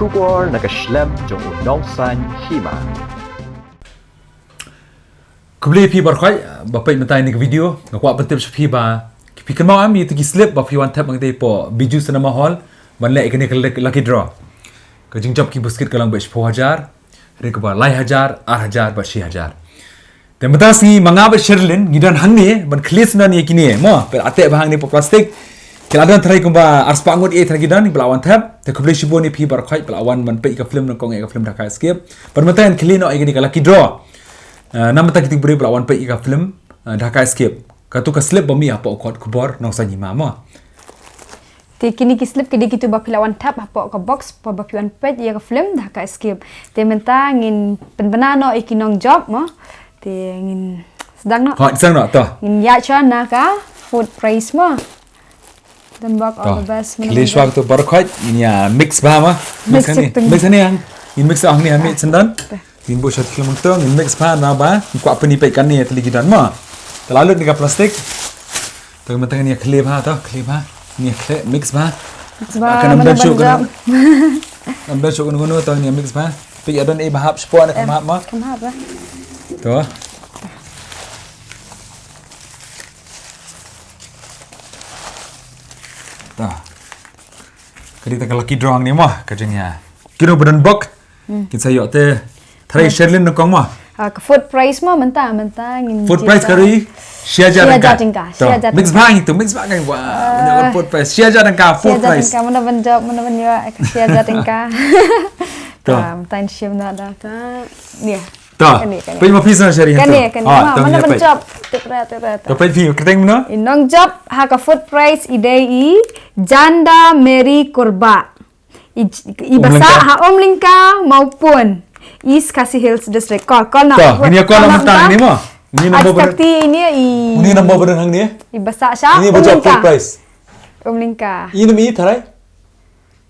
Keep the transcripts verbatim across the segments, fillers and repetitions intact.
Khubor na ka shlem jong u nongsan hima. Khublei phi baroh ba peit mynta ïa kane ka video, nga kwah pyntip sha phi ba phi kynmaw em ïa kito ki slip ba phi wan thep mynta hapoh Bijou Cinema Hall ban leh ïa kane ka lucky draw. Ka jingjop ki buskit ka long beit shiphew hajar, hynrei kaba lai hajar, ar hajar bad shi hajar. Te mynta sngi ma nga bad Sherlyn ngi don hangne ban khlieh sngewdon ïa kine mo, peit, la teh bha hangne hapoh plastik. Ki la don tharai kumba arspah ngut ïa tharai ki don ba la wan thep. Te khublei shibun ïa phi baroh ba la wan ban peit ïa ka film nyngkong, ïa ka film Dhaka Escape. Bad mynta ngan khlieh noh ïa kane ka lucky draw. Eh, na mynta kito ki briew ba la wan peit ïa ka film, eh, Dhaka Escape. Kato ka slip ba mih hapoh u kot khubor Nongsan Hima mo. Te kine ki slip ki dei kito ba phi la wan thep hapoh ka box ba, ba phi wan peit ïa ka film Dhaka Escape. Te mynta ngin pynbna noh ïa ki nongjop mo. Te ngin sdang noh. Hooid, sdang noh to. Ngin ïa shuwa na ka fourth prize mo. Don bok, all the best. Khlieh shuwa to baroh, ngin ïa mix bha mo. Mix hangne. Mix hangne, ngin mix hangne, hangne, sngewdon. Ngin buh sha khlem to, ngin mix bha naba ngin kwah pyni peit kane ïa tili ki don mo. Te la lut ïa ka plastik. Te mynta ngin ïa khlieh bha to, khlieh bha. Ngin ïa khlieh, mix bha. Mix bha, kan ym don shuh kano kano. Ym don shuh kano kano, to ngin ïa mix bha. Peit ïa don ei ba hap shapoh ne kam hap mo. Kam hap bha. To. To. Ka dei tang ka lucky draw hangne mo, ka jingïa. Kino ba don bok. Kin sa ïoh te. Tharai Sherlyn nyngkong mo. Ha, ka fourth prize mo mynta, mynta ngin. Fourth prize ka dei shi hajar tyngka. Shi hajar tyngka. To. Mix bha ngi to, mix bha ngi. Wah, fourth prize. Shi hajar tyngka, fourth prize. Shi hajar tyngka, mano ban jop, mano ban ïoh, shi hajar tyngka. To. Mynta ngin shim na da ka. Nia. To. Peit ma phi sngewsih ïa kane, kane. Mano ban jop. Tip ra, tip ra. To peit phi, kyrteng mano? I nongjop ha ka fourth prize i dei i Janda Mary Kurbah. I, i basa ha Umlyngka, Mawpun, East Khasi Hills District. Call, call na. To, ngin ïa call na mynta ni mo. Ni number ba don hangne. Ni number ba don hangne. I basa sha Umlyngka. Ni ba jop fourth prize. Umlyngka. I number i tharai.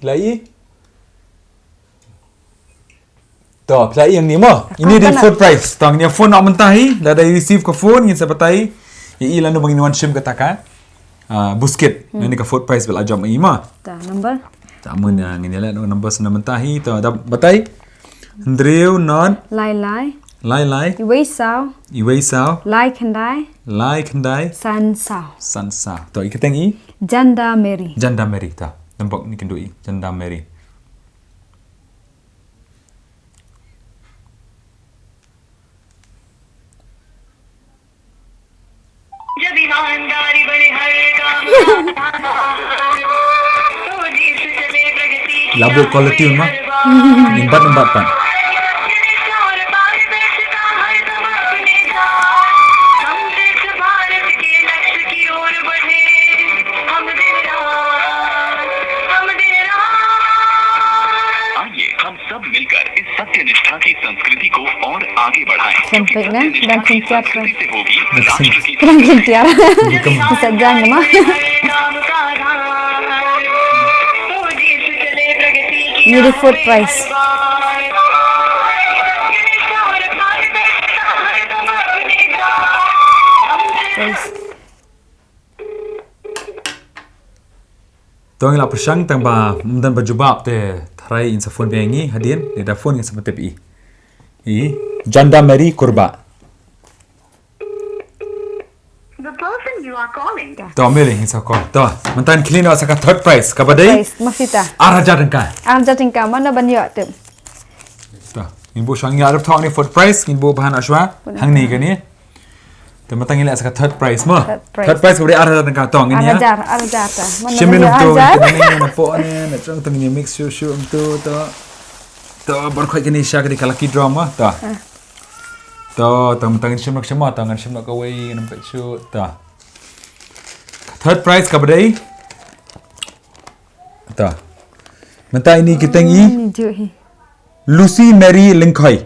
Lai i. To, phi la ïeng ni mo. Ini dei fourth prize. To ngin ïa phone noh mynta hi, lada i receive ka phone ngin sa batai ïa i lano ba ngin wan shim kata ka, ah, buskit. Nani ka fourth prize ba la jop i mo. To number. To mynta ngin ïa leh number sa na mynta hi. To da batai. Hynriew nod. Lai lai. Lai lai. Iwei saw. Iwei saw. Lai khyndai. Lai khyndai. San saw. San saw. To i kyrteng i? Janda Mary. Janda Mary, to. Nambok ni kynduh i. Janda Mary. जब ईमानदारी बने हर काम का आधार, तो देश चले प्रगति की राह पे हर वक्त। Labu quality ma. Ngin bat, ngin bat pat. और पारदर्शिता हरदम अपने साथ। हम सिर्फ भारत के लक्ष्य की ओर बढ़े, हम दिन रात, हम दिन रात। आइए, हम सब मिलकर इस सत्यनिष्ठा की संस्कृति को और आगे बढ़ाएं, क्योंकि सत्यनिष्ठा की संस्कृति से होगी राष्ट्र की प्रगति। Bisa jang ma. Ini dei fourth prize. Guys. To ngi la pyrshang tang ba ym don ba jubab te tharai in sa phone biang ngi hadien, lada phone ngin sa pyntip i. I Janda Mary Kurbah. The person you are calling. To Mary ngin sa call. To mynta ngin khlieh noh sa ka third prize kaba dei. Prize, ma phi ta. Ar hajar tyngka. Ar hajar tyngka, mano ban ïoh tip. To ngin buh shuwa, ngin ïa rep thok ni fourth prize, ngin buh bha na shuwa. Hangne kane. Te mynta ngin leh sa ka third prize mo. Third prize. Third prize ka dei ar hajar tyngka, to ngin ïa. Ar hajar, ar hajar ta. Shim ni ar hajar. Mynta ngin ïa mix shuh shuh mynta to. To baroh kane sha ka dei ka lucky draw mo to. To, to mynta ngin shim noh, shim noh, to ngin shim noh kawei, ngin peit shuh to. Third prize kaba dei. To. Mynta ini kyrteng i. Lucy Mary Lyngkhoi.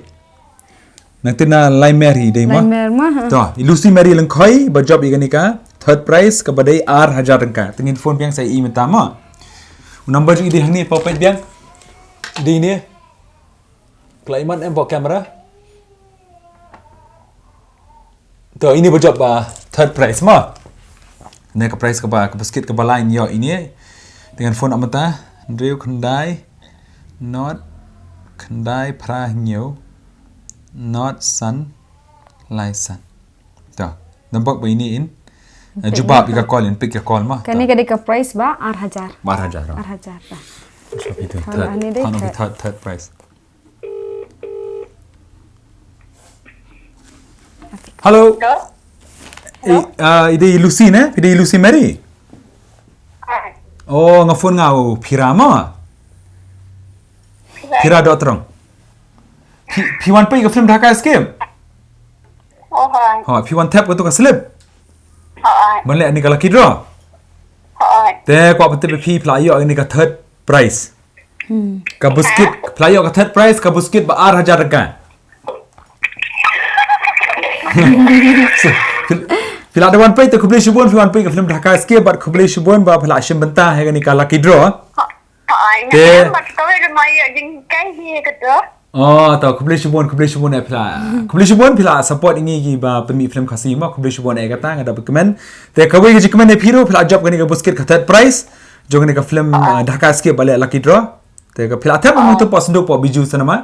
Nangta na Laimer hi dei mo? Laimer mo, ha. To, i Lucy Mary Lyngkhoi ba jop ïa kane ka third prize kaba dei ar hajar tyngka. Te ngin phone biang sa ïa i mynta mo. U number jong i dei hangne, peit biang. I dei ne. Klaiman em bok camera. To ini ba jop ba third prize mo. Ne ka prize kaba, ka buskit kaba lai ïoh ini. Te ngan phone mynta. Hynriew khyndai. Not khyndai phra hynñiew. Not san lai san. To. Nambok ba ini in. Eh, jubab ïa ka call in, pick ïa ka call ma. Kane ka dei ka prize ba ar hajar. Ba ar hajar. Ar hajar. Itu third. Third, third prize. Hello. Hello. I, uh, i dei Lucy ne? I dei Lucy Mary. Oh, nga phone nga u Phira ma. Phira Dotrong. Phi, phi wan peit ka film Dhaka Escape? Oh, hai. Ha, phi wan thep katu ka slip? Hai. Ban leh ni ka lucky draw? Hai. Te kwah pyntip phi, phi la ïoh ni ka third prize. Ka buskit, phi la ïoh ka third prize, ka buskit ba ar hajar tyngka. So, phi, phi la da wan peit te khublei shibun, phi wan peit ka film Dhaka Escape bad khublei shibun ba phi la shim bynta ha kane ka lucky draw. Te Oh, to, khublei shibun, khublei shibun eh phi la. Khublei shibun phi la support ïa ngi kiba pynmih film Khasi ma, khublei shibun eh kata nga da ba kmen. Te kawei ka jingkmen eh phi ruh phi la jop kane ka buskit ka third prize jong kane ka film, ah, Dhaka Escape ba leh lucky draw. Te ka phi la thep ma tu pos ndu pos Bijou Cinema.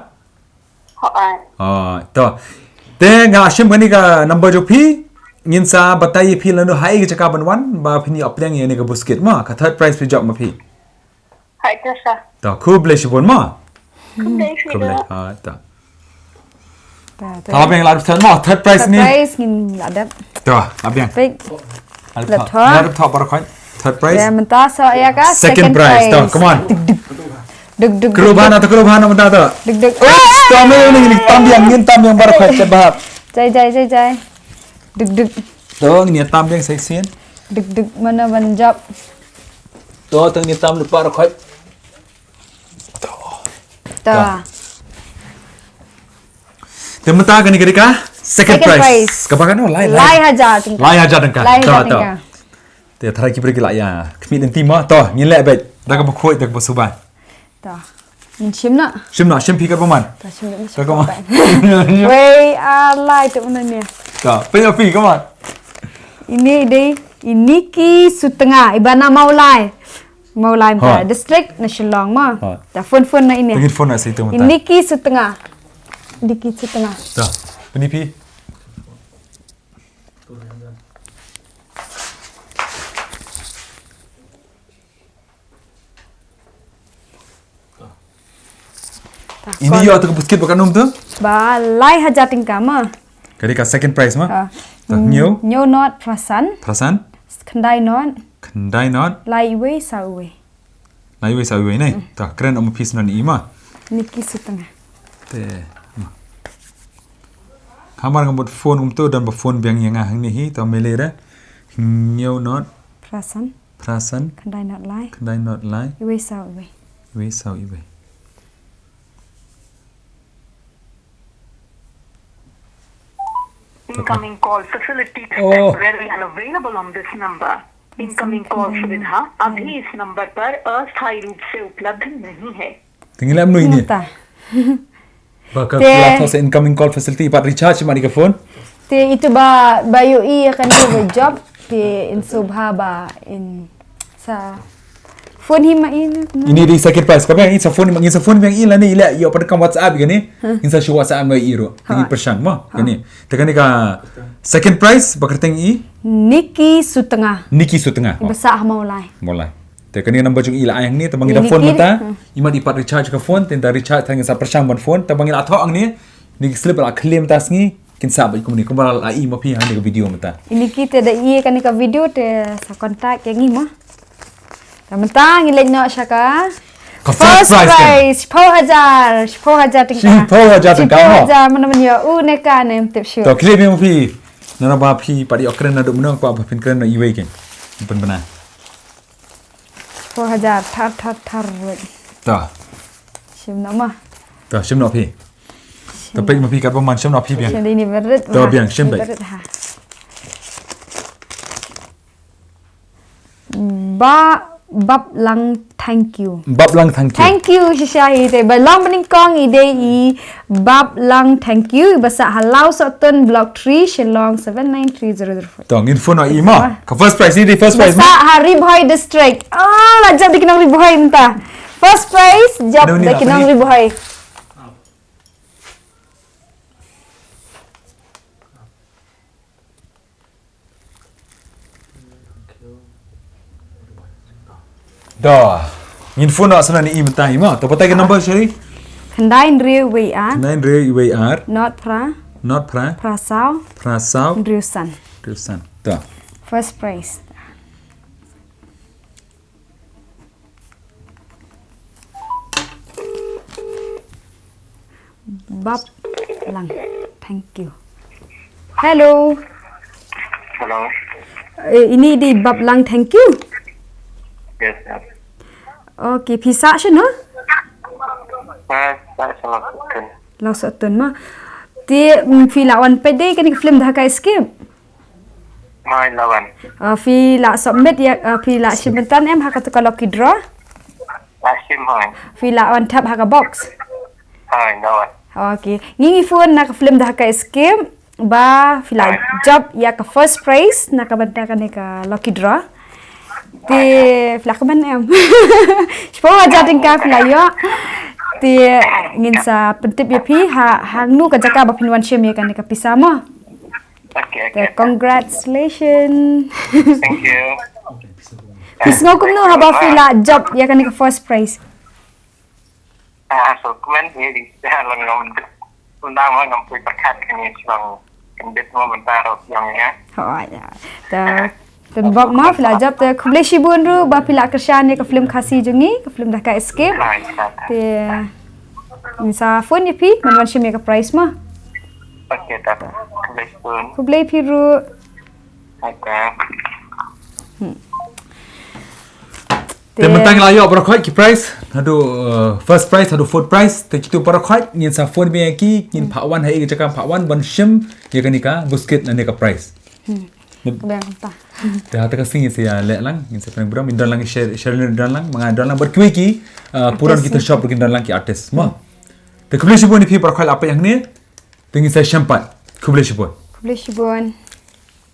Oh, to. Te nga shim kane ka number jong phi, ngin sa batai ïa phi lano ha ei ka jaka ban wan ba phin ïoh pdiang ïa kane ka buskit ma, ka third prize phi jop ma phi. Hai, to sa. To, khublei shibun ma. Khublei shibun. Khublei. Ha, to. To, to. To, biang la third ma, third prize ni. Third prize ngin la dep. To, la biang. Pik. La third. La third baroh khoit. Third prize. Ya, mynta sa ïa ka second prize. To, come on. Duk duk. Duk duk. Kru bana to, kru bana mynta to. Duk duk. To, me ni tam biang, ngin tam biang baroh khoit, chat bahap. Jai jai jai jai. Duk duk. To, ngin tam biang sa shisien. Duk duk, mano ban jop. To, to ngin tam lypa baroh khoit. To. Te mynta kane ka dei ka second prize. Second prize. Kaba kano? Lai, lai. Lai hajar tyngka. Lai hajar tyngka. Lai hajar tyngka. To, to. Te tharai ki briew ki la ïa khmih lynti ma. To, ngin leh beit. Da kaba khuid, da kaba suba. To. Ngin shim noh. Shim noh, shim phi katba man. To, shim noh, shim katba man. Wei, ah, lai tu mana ni. To, phi, phi, come on. Ini dei, ini ki Sutnga, iba na Mawlai. Mawlai mynta. District na Shillong ma. To, phone, phone na ini. Ngin phone na sa itu mynta. Ini ki Sutnga. Ini ki Sutnga. To, ini phi. Ini ïoh tu ka buskit ba kan um tu? Ba lai hajar tyngka ma. Ka dei ka second prize ma. To, hynñiew. Hynñiew not phra san. Phra san. Khyndai not. Khyndai not. Lai iwei saw iwei. Lai iwei saw iwei ne. To, kren ong ma phi snon i ma. Ini ki Sutnga. Te. Hamar nga mut phone um tu, don ba phone biang ïa nga hangne hi, to me leh re. Hynñiew not. Phra san. Phra san. Khyndai not lai. Khyndai not lai. Iwei saw iwei. Iwei saw iwei. Incoming call facility is temporarily unavailable on this number. Incoming call सुविधा अभी इस नंबर पर अस्थायी रूप से उपलब्ध नहीं है। Te ngi leh mynno ini. Ba ka la thoh sa incoming call facility, pat recharge ma ni ka phone. Te itu ba, ba ïohi ïa kane ba jop, te in sngewbha ba in sa phone hi ma i. Ini dei second prize, kaba ngin sa phone hi ma, ngin sa phone hi ma i lane i leh ïoh pat kam WhatsApp kane. Ngin sa shu WhatsApp ma i ruh. Ini pyrshang ma kane. Te kane ka second prize ba kyrteng i Niki Sutnga. Niki Sutnga. Ba sah ha Mawlai. Mawlai. Te kane ka number jong i la ai hangne, te ba ngi da phone mynta. I mat i pat recharge ka phone, te da recharge tang sa pyrshang ban phone, te ba ngi la thoh hangne. Ni ki slip la khlim ta sngi, kin sa ba kumne, kumba la i ma phi hangne ka video mynta. Ini ki te da i kane ka video te sa contact ïa ngi ma. Te mynta ngi leit noh sha ka first prize, shiphew hajar, shiphew hajar tyngka. Shiphew hajar tyngka. Shiphew hajar, mana mana ïa u ne ka ne em tip shuh. To, khlim ïa ma phi. Nana ba phi pat ïoh kren naduh mynno, kwah ba phin kren na iwei ken. Pynbna. Shiphew hajar, thar, thar, thar, wait. To. Shim noh ma. To, shim noh phi. To, peit ma phi katba man, shim noh phi biang. Shim dei ni berit. To, biang, shim beit. Berit ha. Ba, Bap Lang, thank you. Bap Lang, thank you. Thank you shisha hi te. Ba long banyngkong i dei i Bap Lang, thank you. Ba sah ha Lawsohtun, Block three, Shillong, seven nine three zero zero. To, ngin phone ïa i ma. Ka first prize, ini dei first prize ma. Ba sah ha Ri Bhoi District. Oh, la jop dei ki nong Ri Bhoi mynta. First prize jop da ki nongri Bhoi. Da. Ngin phone noh sa na i mynta hi mo. To batai ka number, Sherry? Khyndai hynriew wei ar. Khyndai hynriew wei ar. Not phra. Not phra. Phra saw. Phra saw. Hynriew san. Hynriew san. Da. First prize. Bap lang. Thank you. Hello. Hello. Eh, ini di Bap lang, thank you. Yes, yes. Okay, pisa sha no? Sa sa sa la sutun. Lang sutun ma. Ti mm, phi la wan pede kani ka film Dhaka Escape. Mai lawan. Uh, phi la submit ya uh, phi la shim bynta em ha katu ka lucky draw. Lashim hai. Phi la wan tap ha ka box. Hai lawan. Okay. Ngi ngi phone na ka film Dhaka Escape ba phi la jop ya ka first prize na ka bynta kani ka lucky draw. Ti phi la ka ban em. Shpo hajar tyngka phi la yo. Ti ngin sa pyntip ya phi ha hangnu ka jaka ba phin wan shim ya kani ka pisa mo. Okay, okay. Congratulations. Thank you. Phi sngew kumno haba phi la jop ya kani ka first prize. Ah, so kmen ni di sa lang ngam. Unda ma ngam pui pakat kani song. Kendit mo bynta ro yang ya. Oh ya. Ta Tun Bap ma phi la jop te khublei shibun ruh ba phi la kyrshan ya ka film Khasi jong ngi, ka film Dhaka Escape. Te ngin sa phone ya phi man wan shim ya ka prize ma. Okay, ta. Khublei shibun. Khublei phi ruh. Okay. Te mynta ngi la ïoh baroh khoit ki prize, haduh uh, first prize haduh fourth prize, te kitu baroh khoit ngin sa phone biang ïa ki, ngin phah wan ha ïa ka jaka phah wan ban shim ïa kane ka buskit ne ka prize. Kaba mynta. Te ha ta ka sngi ngin sa ïaleh lang, ngin sa pynbrum, ngin don lang share share don lang, ma nga don lang bad kiwei ki uh, puron ki shop kin don lang ki artist. Mo. Te khublei shibun ïa phi baroh khoit la peit hangne. Te ngin sa ïashem pat. Khublei shibun. Khublei shibun.